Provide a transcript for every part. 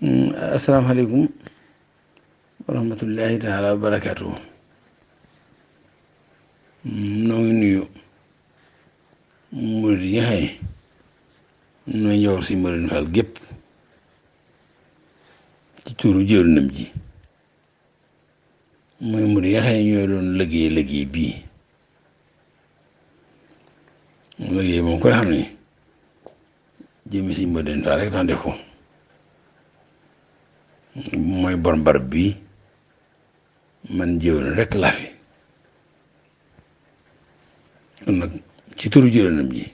asalaamaaleykum wa rahmatullahi taala wa barakaatu. noo ngi nuyu murid yi nga xaye nooy njawar si Mbadoune Fall gépp ci tuuru jëwrinam ji mooy murid yi nga xaye ñooy doon liggéey bii liggéey moom ko xam ne jëmi si Mbadoune Fall rek tax def ko mooy borom barab bii man jëwrin rek laa fi kon nag ci turu jëwrinam ji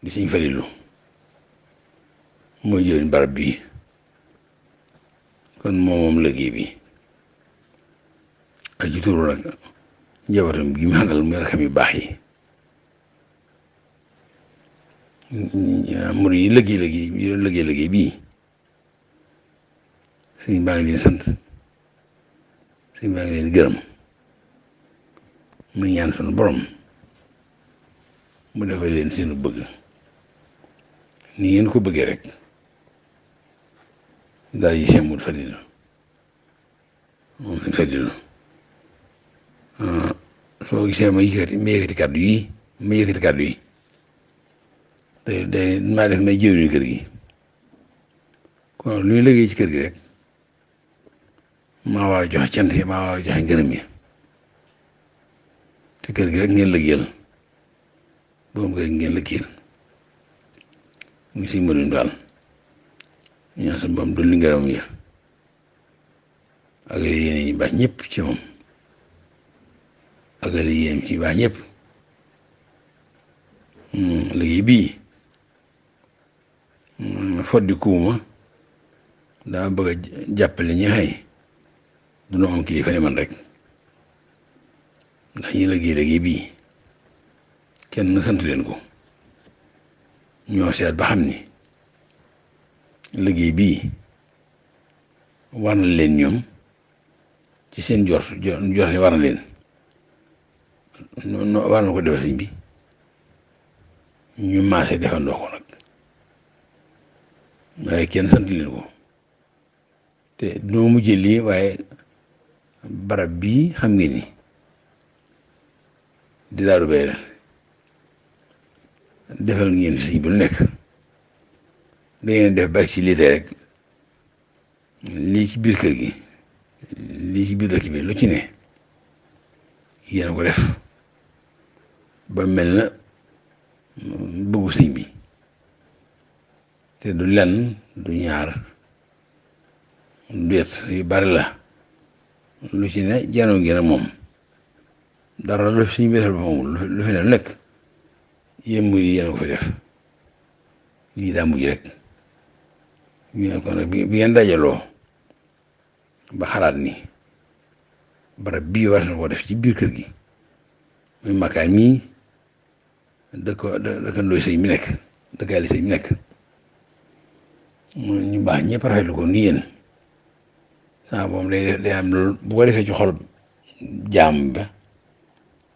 di Sëñ Falilu mooy jëwriñ barab bii kon moom liggéey bi ak ci turu nag njabootam gi mu àndal muy rakam yu baax yi murid yi liggéey bii sëñ baa ngi leen sant sëñ baa ngi leen gërëm muy ñaan sunu borom mu defal leen seenu bëgg ni ngeen ko bëggee rek daal yi semmul Fadilu moom sëñ Fadilu soo gisee ma yëkkati kàddu yi day maa def may jëwriñu kër gi kon lu ñu liggéey ci kër gi rek maa war a joxe cant yi maa war a joxe ngërëm yi te kër gi rek ngeen liggéeyal boobu kër gi ngeen liggéeyal mu ngi Sëñ Mbadoune Fall ñaan sa boom dolli ngërëm yi ak yéen ñi baax ñëpp ci moom ak yéen ñi baax ñëpp liggéey bii foddi kuuma daa bëgg a jàppale ñi xëy du noo am kilifa ne man rek ndax ñi liggéey bii kenn sant leen ko ñoo seet ba xam ni liggéey bii war na leen ñoom ci seen jor ni war na leen war na ko defal sëñ bi ñu maase defandoo ko nag waaye kenn sant leen ko te duma mujjee lii waaye barab bii xam ngeen ni di Daaru Bayre defal ngeen fi sëñ bi lu nekk da ngeen def bari ci lii tey rek lii ci biir kër gi lii ci biir dëkk bi lu ci ne yéen a ko def ba mel na bëggu sëñ bi te du lenn du ñaar du yet yu bari la lu ci ne janoo ngeen ak moom dara lu fi sëñ bi defal ba moom lu fi ne lu nekk yéen muy yéen a ko fi def lii daa mujj rek ñu ne ko nag bi ngeen dajaloo ba xalaat ni barab bii war na koo def ci biir kër gi muy makkaan mii dëkkandoo sëñ bi nekk dëkkaali sëñ bi nekk ñu baax ñëpp rafetlu ko ni yéen saa moom day am loolu bu ko defee ci xol jaam ba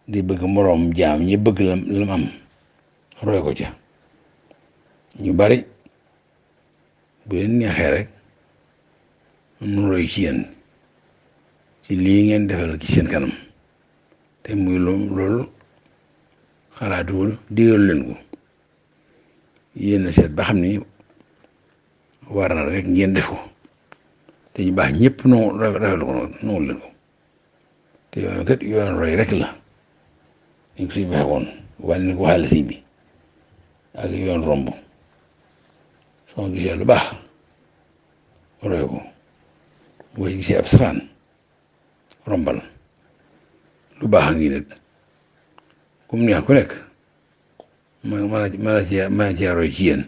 di bëgg moroom jaam ñi bëgg la mu am roy ko ca ñu bari bu leen neexee rek nu roy ci yéen ci lii ngeen defal ci seen kanam te muy loolu xalaatuwul digal leen ko yéen a seet ba xam ni war na rek ngeen def ko te ñu baax ñëpp noo rafetlu ko noonu leen ko te yoon kat yoon roy rek la ñu ko suñu waxee woon wàll ni ko waxaale sëñ bi ak yoon romb soo gisee lu baax roy ko boo ci gisee ab safaan rombal lu baax a ngi nag comme neex ku nekk ma cee roy ci yéen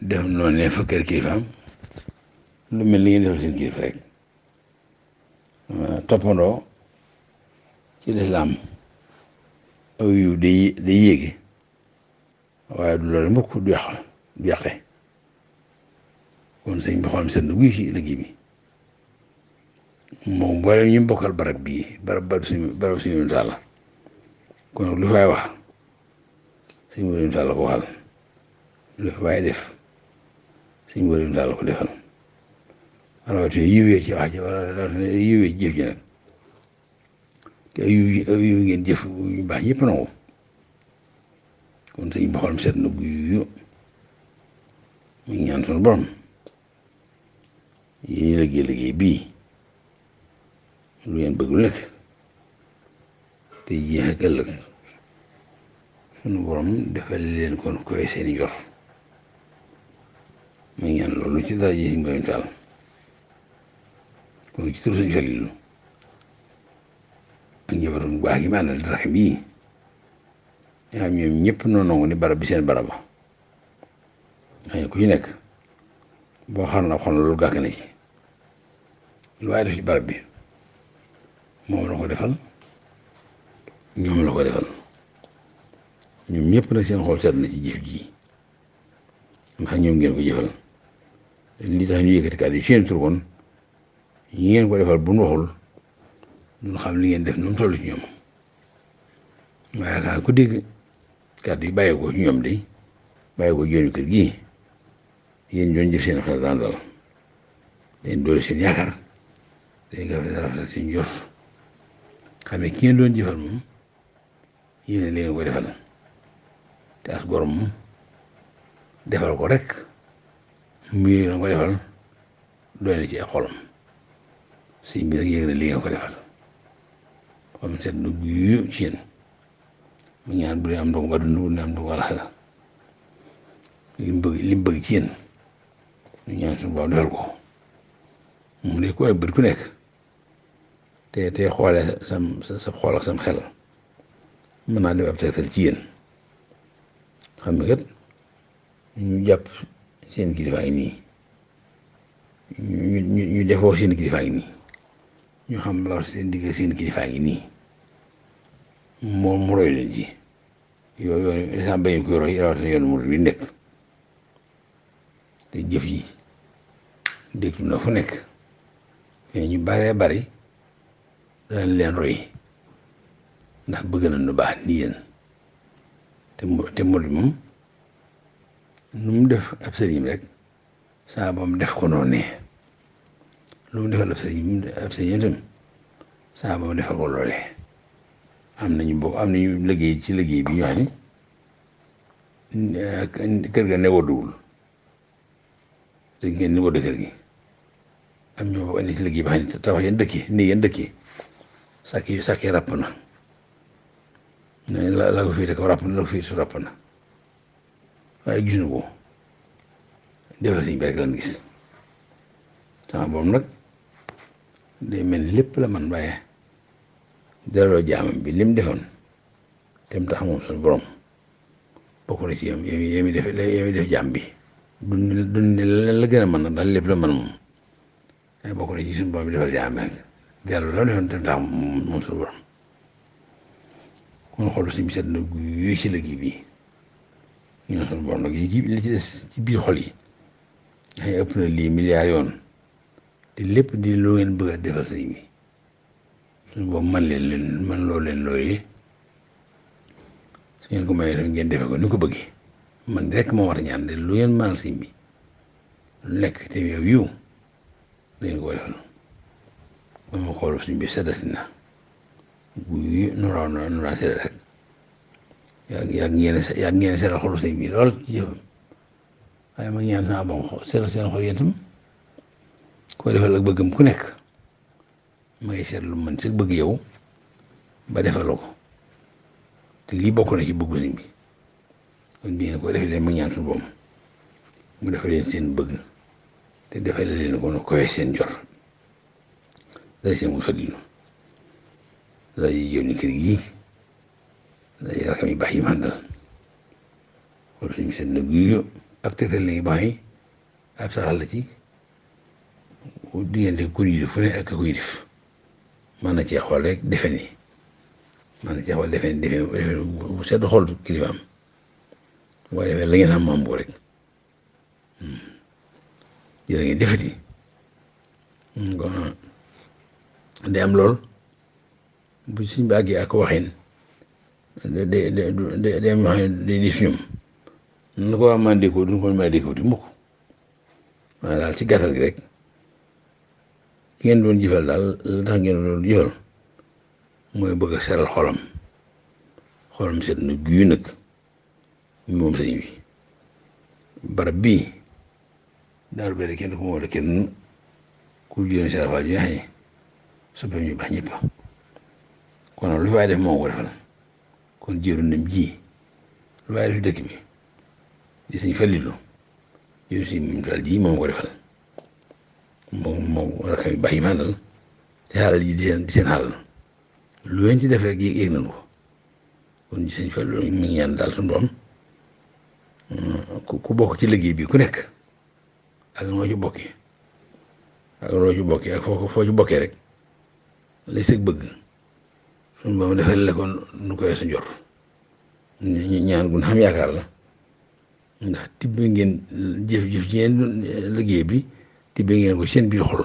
def noonu ne fa kër kilifaam lu mel ni ngeen defal seen kilifa rek toppandoo ci lislaam aw yu day yéege waaye du loolu mukk du yàqe kon sëñ bi xolam seen guy ci liggéey bi moom boole ñu bokkal barab bii barab suñu Taala kon lu fay wax suñu Taala ko waxal lu fa waaye def suñ mboolem daal ko defal rawatina yiwee ci wax ji wala rawatina yiwee ci jëf ji nag te yiw ngeen jëf yu baax yëpp nangu kon sëñ bi xolam seet na guyu mu ngi ñaan sunu borom yéen liggéey bii lu ngeen bëgg lu nekk te jeex ak ëllëg sunu borom defal leen kon koy seeni jor mu ngi ñaan loolu ci dara ji si mbayum taal kon ci tur suñu Faliilu ak njabootu bu baax gi ma àndal raxam yi nga xam ñoom ñëpp noonu nangu ni barab bi seen baraba xëy ku ci nekk boo xar na xol loolu gàkk na ci lu waaye def ci barab bi moom la ko defal ñoom la ko defal ñoom ñëpp nag seen xol seet na ci jëf ji ndax ñoom ngeen ko jëfal li tax ñu yëkkati kàddu yi seen tur kon ñi ngeen ko defal bu nu waxul duñ xam li ngeen def nu mu toll ci ñoom waaye yaakaar ku dégg kàddu yi bàyyi ko ci ñoom de bàyyi ko jooju kër gii yéen doon jëf seen xel daan dal leen doole seen yaakaar dañ nga rafetal seen jot xam ne ki ngeen doon jëfal moom yéen li ngeen ko defal te as gorom moom defal ko rek muy ngeen ko defal doy na ci ak xolam sëñ bi nag yéeg na li ngeen ko defal comme seet na guyu ci yéen mu ñaan bu dee am ndogu ba dund bu dee am ndogu wala xala li mu bëgg ci yéen ñu ñaan suñu borom defal ko mu ne ku ay bët ku nekk te xoolee sa xool ak sam xel mën naa def ab tegtal ci yéen xam ne kat ñu jàpp seen kilifa yi nii ñu defoo seen kilifa yi nii ñu xam la seen digg seen kilifa yi nii moom mu roy leen ci yooyu instant bañ koy roy rawatina yoon mu bi nekk te jëf yi déglu na fu nekk mais ñu baree bari danañ leen roy ndax bëgg nañ lu baax ni yéen te murid moom nu mu def ab sëriñ rek saa ba mu def ko noonu lu mu defal ab sëriñ tam saa ba mu defal ko loolee am nañu liggéey ci liggéey bi ñu wax ni kër ga ne wodduwul te ngeen ni wodd kër gi am ñoo bokk indi ci liggéey ba xam ne tabax yéen dëkki nii yéen dëkki sàkki ràpp na la ko fii ko ràpp na la ko fii su ràpp na waaye gisuñu ko defal sëñ bi rek lan gis sama boobu nag day mel ni lépp la man waaye delloo jaamam bi lim defoon te mu tax moom suñu borom bokk na ci yéen def jaam bi duñ la gën a mën nag daal lépp la man moom waaye bokk na ci suñu borom bi defal jaam bi rek delloo la defoon te mu tax moom suñu borom kon xool suñu set na guy ci liggéey bi ñu ne suñu borom nag li ci des ci biir xol yi xëy ëpp na lii milliards yoon te lépp di loo ngeen bëgg a defal sëñ bi suñu boobu man loo leen looyee su ngeen ko mayee ngeen defe ko ni ko bëggee man rek moo war a ñaan de lu ngeen mënal sëñ bi lu nekk te yow yiw dañ ko defal ba ma xool suñ bi seddati na guy nu raa sedda rek yaa ngeen seddal xolu sëñ bi lool ci jëfam waaye ma ñaan sama bon seddal seen xol yéen tam koo defal ak bëggam ku nekk ma ngi seet lu mën si bëgg yow ba defaloo ko te lii bokk na ci bëggu sëñ bi kon bii ne ko defee leen ma ñaan suñu boom mu defal leen seen bëgg te defal leen ko no koy seen jor day seen mu Faliilu day jëw ni kër gi day rakam yi baax yi mandal wala suñu seen na guyo ak tegtal la ngi baax yi ab saxal la ci diggante ku ñu def fu ne ak ku ñu def mën na cee xool rek defe ni bu sedd xool kilifaam waaye defee la ngeen xam maam bu rek jërë ngeen defeti day am lool bu suñ bàggee ak waxin day am ñoo xam ne day def ñoom na ko war a mën a déggoo duñ ko mën a déggoo di mukk waaye daal ci gàttal gi rek ki ngeen doon jëfal daal la tax ngeen doon jëfal mooy bëgg a seral xolam set na guy nag moom sëñ bi barab bii daaru bari kenn ku moo da kenn ku jigéen Cheikh Fall ju yaxee soppeem ñu baax ñëpp kon nag lu fay def moo ko defal kon jëru nam ji lu fay def dëkk bi di Sëñ Fallilu jëru si moom daal ji moom ko defal moom rakam yu baax yi mandal te xaalal ji di seen xaalal lu leen ci def rek yéeg nañu ko kon Sëñ Fallu mi ngi ñaan daal suñu borom ku bokk ci liggéey bi ku nekk ak noo ci bokkee ak foo ci bokkee rek lay sëg bëgg suñu borom defal la ko nu koy sa njor ñaan gun xam yaakaar la ndax tibbe ngeen jëf ci ngeen liggéey bi tibbe ngeen ko seen biir xol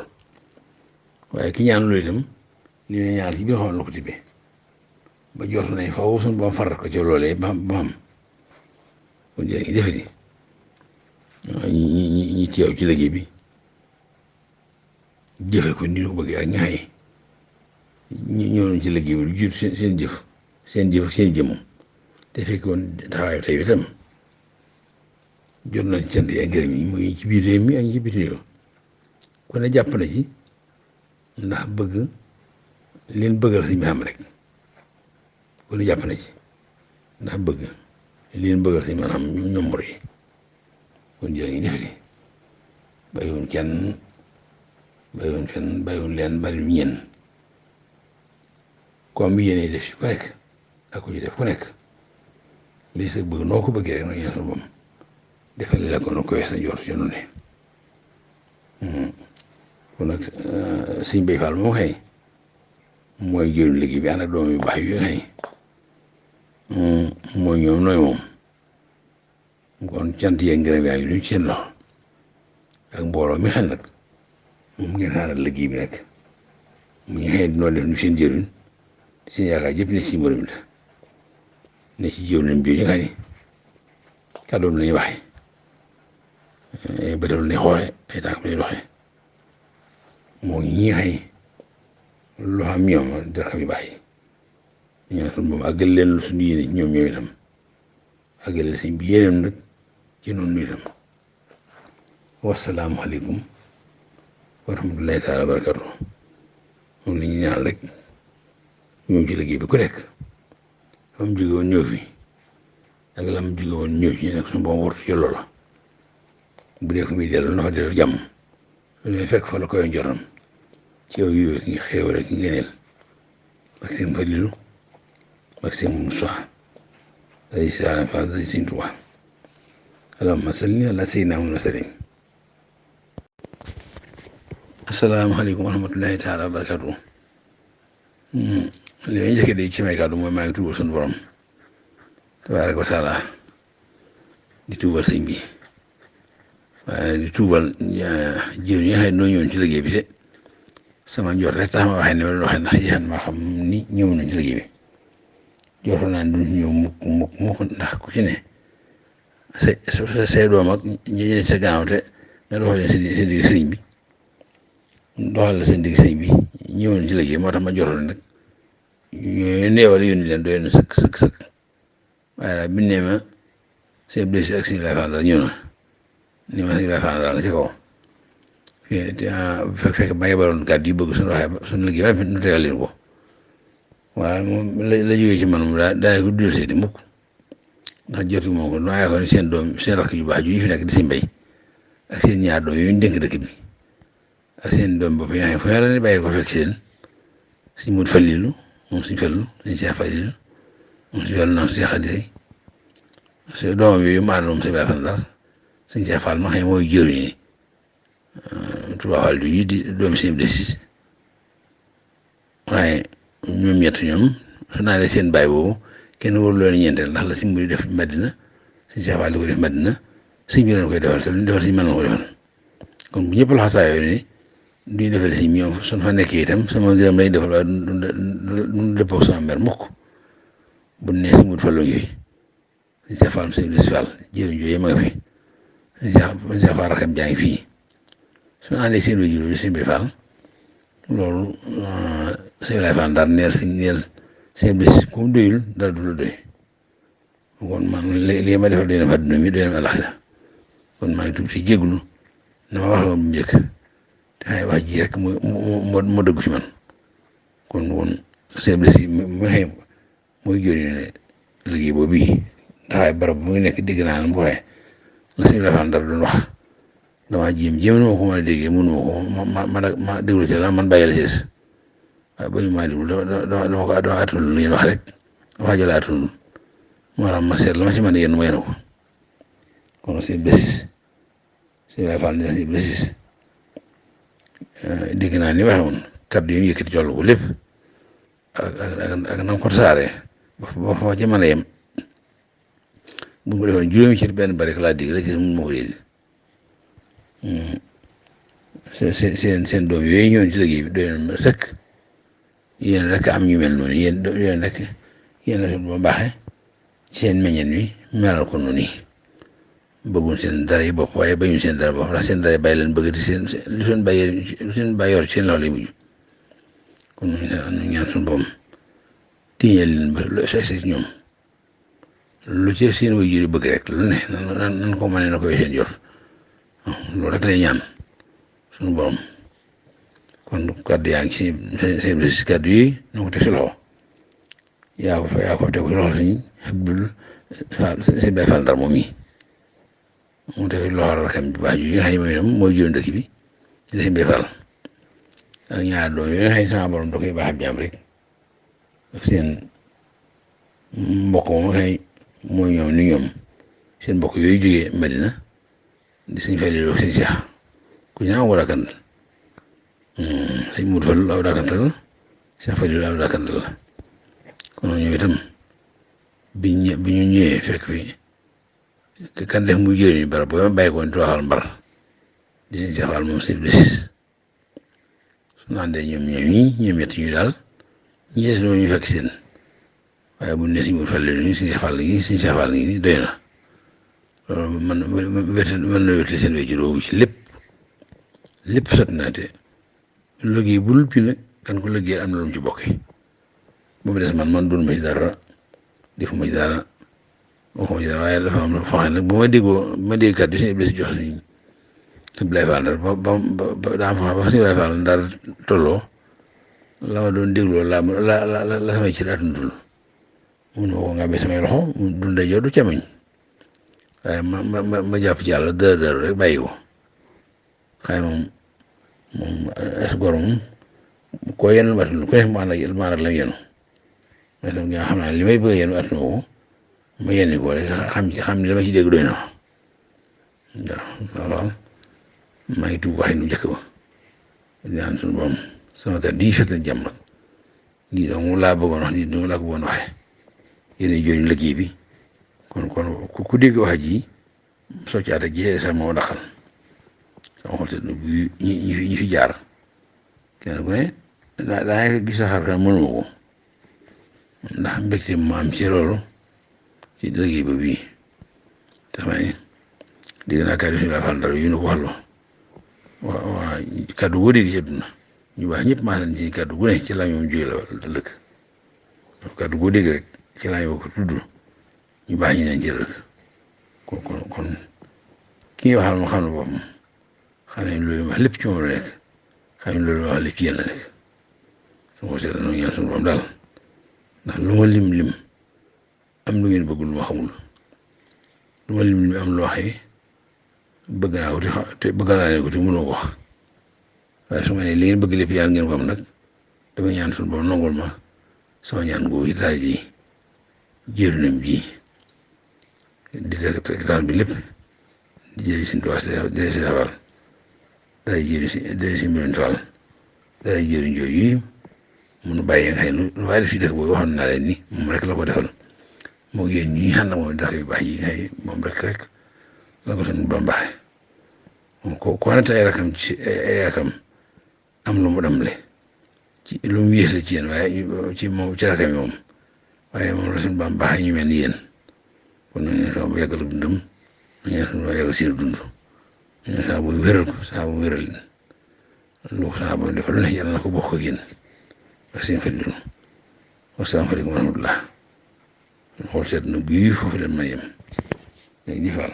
waaye ki ñaan loolu itam li ne ñaar ci biir xol la ko tibbe ba jortu nañ faw suñu borom faral ko ci loolee ba am kon jërë ngi defati ñi teew ci liggéey bi jëfe ko ni ko bëggee ak ñaxee ñi ñëw ci liggéey bi lu jiitu seen jëf seen jëmm te fekk woon taxawaay tey itam jot nañ sant yi ak gërëm yi muy ci biir réew mi ak ci biir réew ku ne jàpp na ci ndax bëgg leen bëggal sëñ bi xam rek ku ne jàpp na ci ndax bëgg leen bëggal sëñ bi xam ñoom mor yi kon jërë ngi defati bàyyiwuñ kenn bàyyiwuñ fenn bàyyiwuñ leen bàyyiwuñ ñenn comme yéene def ci ku nekk ak ku ci def ku nekk lii sa bëgg noo ko bëggee rek noo ñaan sa bopp defal la ko nu koy sa jor ci nu ne kon nag sëñ Bay Fall moo xëy mooy jëriñ liggéey bi ànd ak doom yu baax yu xëy mooy ñoom nooy moom kon cant yeeg ngërëm yaa ngi lu ci seen loxo ak mbooloo mi xel nag moom ngeen xaaral liggéey bi nag mu ñu xëy noo def nu seen jëriñ seen yaakaar yëpp ne si mërëm la ne ci jiw nañ jiw ñu xam ne kàddoom la ñuy waxee ba doon lay xoole ay tànk lay doxee moo ngi ñii xëy loo xam ñoom dara xam yu baax yi ñaan suñu moom àggal leen suñu yéene ci ñoom itam àggal leen sëñ bi yéenam nag ci noonu itam wasalaamualeykum wa rahmatullahi taala wa barakatu moom la ñuy ñaan rek ñëw ci liggéey bi ku nekk fa mu jóge woon ñëw fi ak la mu jóge woon ñëw ci nag suñu boom wartu ci loola bu dee ko muy dellu na fa dellu jàmm su ne fekk fa la koy njoram ci yow yooyu ki xew rek ki ngeneel ak seen Falilu ak seen Musaa day saana fa day Sëñ Tuubaa allahumma salli ala sayyidina Muhammad wa sallim asalaamaaleykum wa rahmatullahi taala wa barakatuh li may njëkk de ci may kàddu mooy maa ngi tuubal suñu borom tabaaraka wa taala di tuubal sëñ bi waaye di tuubal jëw ñi nga xam ne noo ñëwoon ci liggéey bi te sama njort rek tax ma waxee ne ma waxee ndax yéen maa xam ni ñëw nañ ci liggéey bi jortu naa duñ ñëw mukk ndax ku ci ne say doom ak ñi ne sa gannaaw te nga doxal leen seen digg sëriñ bi doxal la seen digg sëriñ bi ñëw nañ ci liggéey moo tax ma jortu nag ñu neewal yónni leen doy na sëkk waaye daal biñ ne ma seen blessé ak seen Ibrahima Fall daal ñëw na ni ma seen Ibrahima Fall daal la ci kaw fekk ma yebaloon kàddu yu bëgg suñu waxee suñu liggéey ba nu tegal leen ko waaye moom la jógee ci man moom daanaka du dul seeti mukk ndax jotu moo ko noo yaakaar ne seen doom seen rakk yu baax yu fi nekk di si mbay ak seen ñaar doom yooyu ñu dénk dëkk bi ak seen doom bopp yi nga xam ne fu yàlla ne bàyyi ko fekk seen suñ mut Falilu moom suñ Fallu suñ Cheikh Falilu moom suñ Fallu naan suñ Cheikh Xadi Say doomam yooyu maa doon Sëñ Fall Ndar suñ Cheikh Fall ma xam ne mooy jëriñ Touba Fall yi di doomi sëñ bi si waaye ñoom ñett ñoom su naa seen baay boobu kenn warul leen ñeenteel ndax la si mbir def Madina suñ Cheikh Fall di ko def Madina sëñ bi leen koy defal te lu ñu defal sëñ mën na ko defal kon bu ñëpp la xasaayoo ni duñu defal sëñ bi ñoom suñ fa nekkee itam sama gërëm lañ defal waaye du dëppoo sama mber mukk bu ne si mut Fallu yooyu suñ Cheikh Fall sëñ bi Fall jëriñ jooyu ma nga fi suñ Cheikh Fall rakam jaa ngi fii su àndee seen wajur yi sëñ bi Fall loolu sëñ Laay Fall Ndar neel seen bés ku mu doyul dara du la doy kon man lii ma defal doy na fa adduna mi doy na ma àllaxira kon maa ngi tuub si jégalu na ma waxee woon bu njëkk te xëy wax ji rek moo dëggu ci man kon seen bés yi mu xëy mooy jëriñ ne liggéey boobu bii taxawaay barab bu muy nekk dégg naa ne bu waxee la sëñ Laay Fall Ndar doon wax damaa jéem na ma ko mën a déggee mënu ma ko ma déglu ci la man bàyyi la ci waaye ba ñu maa déglu dama atul lu ngeen wax rek wax jëla atul moo tax ma seet la ma ci mën a yéen may na ko kon seen bés sëñ Laay Fall ne seen bés dégg naa ni waxe woon kaddu yi mu yëkkati jollu ko lépp ak na ko tasaaree ba fa ci mën a yem bu mu defoon juróomi ci benn bari laa dégg la ci mun ma ko dégg seen doom yooyu ñëwoon ci liggéey bi doy na ma sëkk yéen rek am ñu mel noonu yéen rek yéen la suñu ba baaxee seen meññeen wi melal ko noonu bëgguñ seen dara yi bopp waaye bañu seen dara bopp ndax seen dara bàyyi leen bëgg di seen lu seen bàyyi yor ci seen loxo lay mujj kon ñu ñaan suñu boom tiiñal leen ba lu si ñoom lu ci seen waajur yi bëgg rek lu ne nan ko mënee na koy seen jot loolu rek lay ñaan suñu borom kon kaddu yaa ngi si kaddu yi na ko teg si loxo yaa ko teg si loxo suñu Abdul sëñ Baye Fall Ndar moom yi mu teg loxo rakam bi baax yi nga xam ne mooy itam mooy juróom dëkk bi di sëñ Baye Fall ak ñaar doom yi nga xam ne sama borom da koy baax ab jàmm rek ak seen mbokk moom nga xam mooy ñoom ni ñoom seen mbokk yooyu jógee Madina di sëñ Falilu sëñ Cheikh ku ñu aw dakantal sëñ Mourou Fall aw dakantal Cheikh Falilu aw dakantal la kon ñoom itam bi ñu ñëwee fekk fi kan def muy jëriñu barab boo ma bàyyi ko woon Tuubaa Mbar di sëñ Cheikh Fall moom sëñ Bés su naandee ñoom ñett ñu daal ñi des ñu fekk seen waaye bu ne sëñ Mourou Fall ñu sëñ Cheikh Fall gi doy na loolu mën na wétali seen wéy juróomu ci lépp sot naa te liggéey bul bi nag kan ko liggéey am na lu mu ci bokki ba mu des man doon ma ci dara defuma ci dara waxuma ci dara waaye dafa am foo xam ne nag bu ma dégg kàddu si Iblis jox suñu Abdoulaye Fall Ndar ba daa am foo xam ba suñu Abdoulaye Fall Ndar tolloo la ma doon dégloo la samay cër atuntul mun ma ko nga be samay loxo mu dundee jox du camiñ waaye ma jàpp ci yàlla dër rek bàyyi ko xëy moom as gor moom koo yenn matul ku ne maanaam la yenu mais tam nga xam naa li may bëgg yenu atuma ko ma yenni ko rek xam ni dama ci dégg doy na waaw loolu maa ngi tuub waxee nu njëkk ba ñaan suñu borom sama kat di fekk la jàmm nag lii donc laa bëggoon wax lii donc laa ko bëggoon waxee yéen a jëriñ liggéey bi kon ku dégg wax ji soo ci àtte ji sax moo daxal sama xol te ñi fi jaar kenn ku ne daa gis sa xar kan mënuma ko ndax mbégte mu am ci loolu ci liggéey ba bii tax ma ne dégg naa kàddu si la Fall Ndar yu nu ko waxloo waa kàddu goo dégg ci àdduna ñu baax ñëpp maa leen ci kàddu gu ne ci laa ñoom jóge la lëkk kàddu goo dégg rek ci laa ñu ko tudd ñu baax ñu leen ci lëkk kon ki waxal ma xam ne boppam xam ne loolu wax lépp ci moom la nekk xam ne loolu wax lépp ci yéen la nekk su ko seetlu noonu ñaan suñu borom daal ndax lu ma lim am lu ngeen bëgg lu ma xamul lu ma lim am lu waxee bëgg naa ko te bëgg naa ne ko te mënoo ko wax waaye su ma nee li ngeen bëgg lépp yàlla ngeen ko am nag damay ñaan suñu borom nangul ma sama ñaan googu ci daal ji jëriñam ji di tegtal bi lépp di jëriñ si tuwaas di si safar day jëriñ si mbirum tool day jëriñ jooju munu bàyyi nga xëy lu waaye def si dëkk boobu waxoon naa leen ni moom rek la ko defal moo yéen ñi ànd moom dëkk yu baax yi nga xëy moom rek la ko suñu Bamba baaxee moom ko nante ay rakam ci ay rakam am lu mu demle ci lu mu yées la ci yéen waaye ci moom ci rakam yi moom waaye moom la suñu Bamba baaxee ñu mel ni yéen kon ñu ne sama yàggal dundam ñu ne sama yàggal seen dund ñu ne saa bu wéral ko saa bu wéral lu saa boobu defal lu ne yàlla na ko bokk ak yéen ak seen Faliilu wasalaamaaleykum wa rahmatullah xool seet na guy foofu leen ma yem léegi jëfal